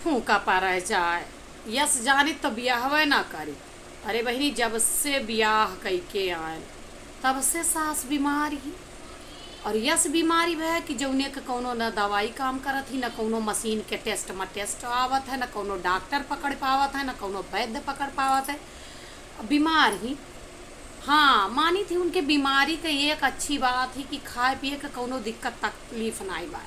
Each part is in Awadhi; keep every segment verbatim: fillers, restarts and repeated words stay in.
फूंका परै जाए, यस जानित तो बियाहवे ना करी। अरे बहिनी, जब से बियाह कइके आए, तब से सास बीमार ही। और यस बीमारी भै कि जौने के कौनो न दवाई काम करत ही, न कौनो मशीन के टेस्ट में टेस्ट आवत है, न कौनो डॉक्टर पकड़ पावत है, न कौनो वैद्य पकड़ पावत है। बीमार ही। हाँ, मानित ही उनके बीमारी के एक अच्छी बात ही कि खाए पिए के कौनो दिक्कत तकलीफ नाई बा,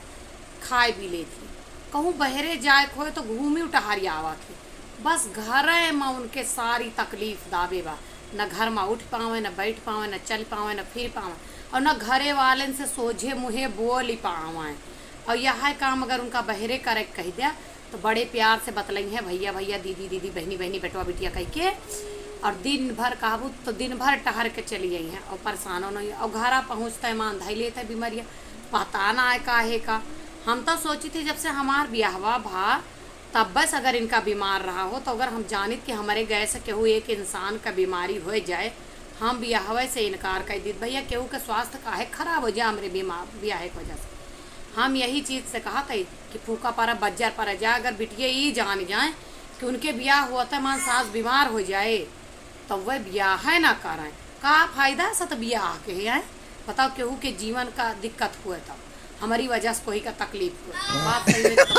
खाए पी लेत ही। कहूँ बहरे जाए के होए तो घूमी टहरी आवत ही। बस घरे में उनके सारी तकलीफ दाबे बा, न घर में उठ पावे, न बैठ पावे, न चल पावे, न फिर पावे, और न घरे वालन से सोझे मुँहे बोल पावे। और यह काम अगर उनका बहरे करे के कह दिया तो बड़े प्यार से बतलइहैं, भैया भैया, दीदी दीदी, बहिनी बहिनी, बेटवा बिटिया कहिके। और दिन भर कहबू तो दिन भर टहर के चली अइहैं और परेशानो नहीं। और घरा पहुँचते मान धइ लेते बीमरिया, पता ना है काहे का। हम तो सोचित ही जब से हमार बियाहवा भा, तब बस अगर इनका बीमार रहा हो तो अगर हम जानित कि हमरे गैस केहू एक इंसान का बीमारी होइ जाए, हम बियाहवे से इनकार कइ दीत। भैया, केहू के स्वास्थ्य काहे खराब होइ जाए हमरे बीमार बियाहे के वजह से। हम यही चीज से कहत ही कि फूंका परै बज्जर परै जाए, अगर बिटिया ई जान जाए कि उनके बियाह होत है मान सास बीमार होइ जाए, तो वह बियाह है ना करें। का फायदा सत बियाह के है? बताओ, केहू के जीवन का दिक्कत हुए तो हमरी वजह से कोई का तकलीफ हुए, बात सही है तो।